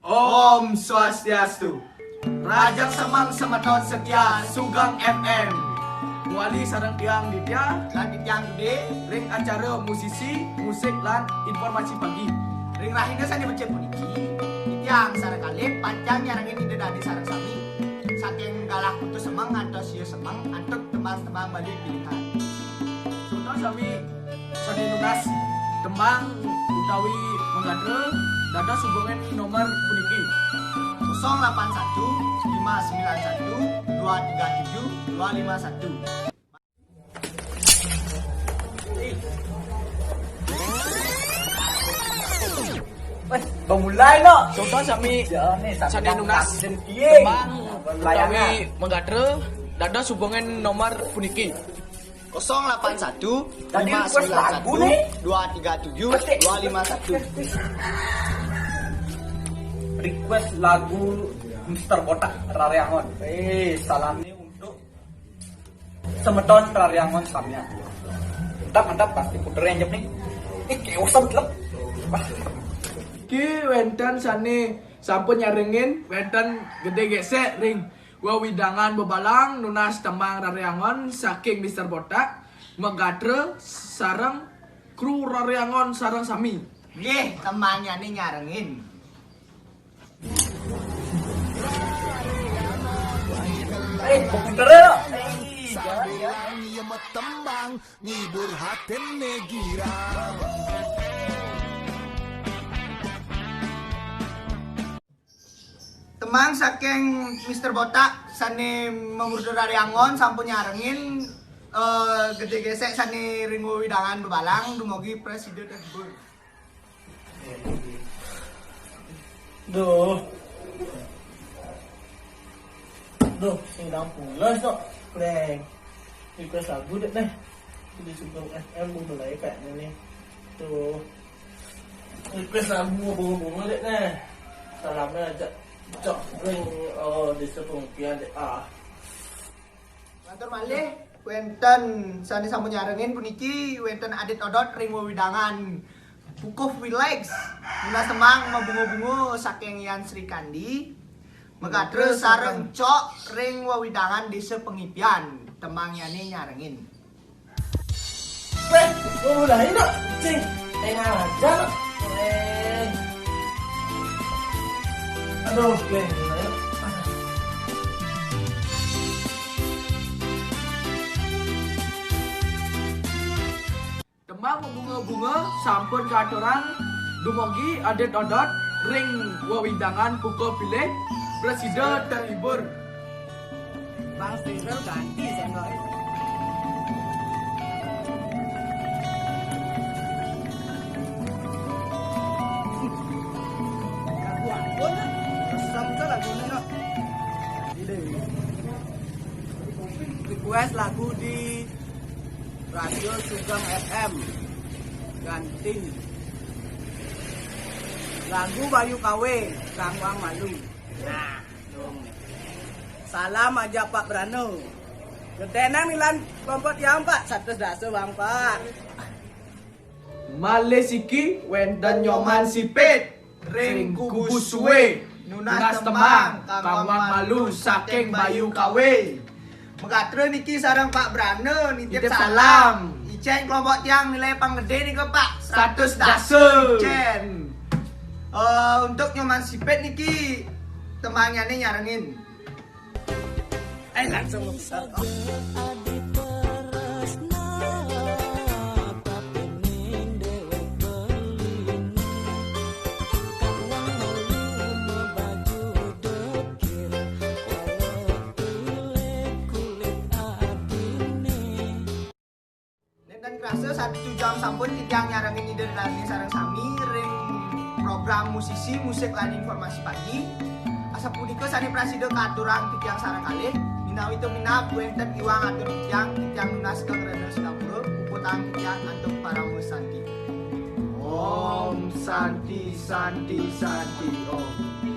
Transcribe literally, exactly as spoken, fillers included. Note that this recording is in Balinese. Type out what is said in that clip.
Om Swastiastu. Rahajeng semeng semeton setia Sugeng F M. Wali sareng tiang Ditya lan tiang Dude ring acara musisi, musik, lan informasi pagi. Ring rahina sane becik puniki, tiang sareng kalih pacang nyarengin Ida Dane sareng sami. Saking galah putus semeng ngantos sia semeng antuk tembang-tembang Bali pilihan. Suta sami sane nunas tembang utawi magatra dados hubungan nomor puniki. Kosong lapan satu, lima sembilan satu, dua tiga tujuh, dua lima satu. Wes, bang mulai no. Contoh sami ya, nih, sami sane nunas tembang utawi magatra dados hubungan nomor puniki. Kosong lapan satu, lima sembilan satu, dua tiga tujuh, dua lima satu. Request lagu Mister Botak, Rariangon. Eh, salam nih untuk semeton Rariangon samian. Mantap, mantap, pasti puter yang nih. Ih, keosan telep. Wah. Ki wenten sane sampun nyarengin, wenten Gede Gesek ring wewidangan Bebalang nunas tembang Rariangon saking Mister Botak, magatra sareng kru Rariangon sareng sami. Nggih, tembangnyane nyarengin. Eh, komputer ya. Sambilan iya metembang ngibur hatin negira. Temang saking Mister Botak sane mamurda Rariangon sampun nyarengin, eh, Gede Gesek sane ring wewidangan Bebalang dumugi prasida terhibur. Duh. Duh, sing pules kok. Pleng. Request lagu deh, deh. Di Sugeng F M bu mulai kayaknya nih. Tuh. Request lagu bunga-bunga deh, nih. Salamnya aja. Cok, ring, oh, Desa Pengukian deh. Ah. Matur malih, wenten sane sampun nyarengin puniki, wenten Adit Odot ring wewidangan Pukuh Village. Nunas temang mabunga-bunga saking Yan Srikandi. Magatra sareng Cok ring wewidangan Desa Pengipian. Temangyane nyarengin. Weh, mulai no, cing. Tengah aja no. Eh. Aduh, weh. Tembang bunga-bunga sampun katurang dumugi Adit Odot ring wewidangan Pukuh Village, prasida terhibur. Bang Faisal ganti sendok. Lagu apa nih? Resam tuh lagunya, no. Request lagu di Radio Sugeng F M. Ganti. Lagu Bayu Kawe, Kang Wang Malu. Nah, dong. Salam aja Pak Brano. Gedenang nilan kelompok tiang, Pak. Satus dasa, Bang, Pak. Malih siki wenten Nyoman Sipit ring Kubus Suwe. Nunas temang, Kang Wang Malu saking Bayu Kawe. Megatra niki sareng Pak Brana nitip salam. Icen kelompok tiang nilai pang gede nika, Pak. Satus dasa. Icen. Eh, untuk Nyoman Sipit niki temangnyane nyarengin. Eh, langsung. Nenten krasa satu jam sampun titiang nyarengin Ida Dane sareng sami ring program musisi, musik, lan informasi pagi. Asapunika sane prasida katurang titiang sareng kalih, minawi tumindak wenten iwang atur titiang, titiang nunas kang rena singapura, puputang titiang antuk parama santi. Om Santi, Santi, Santi, Om.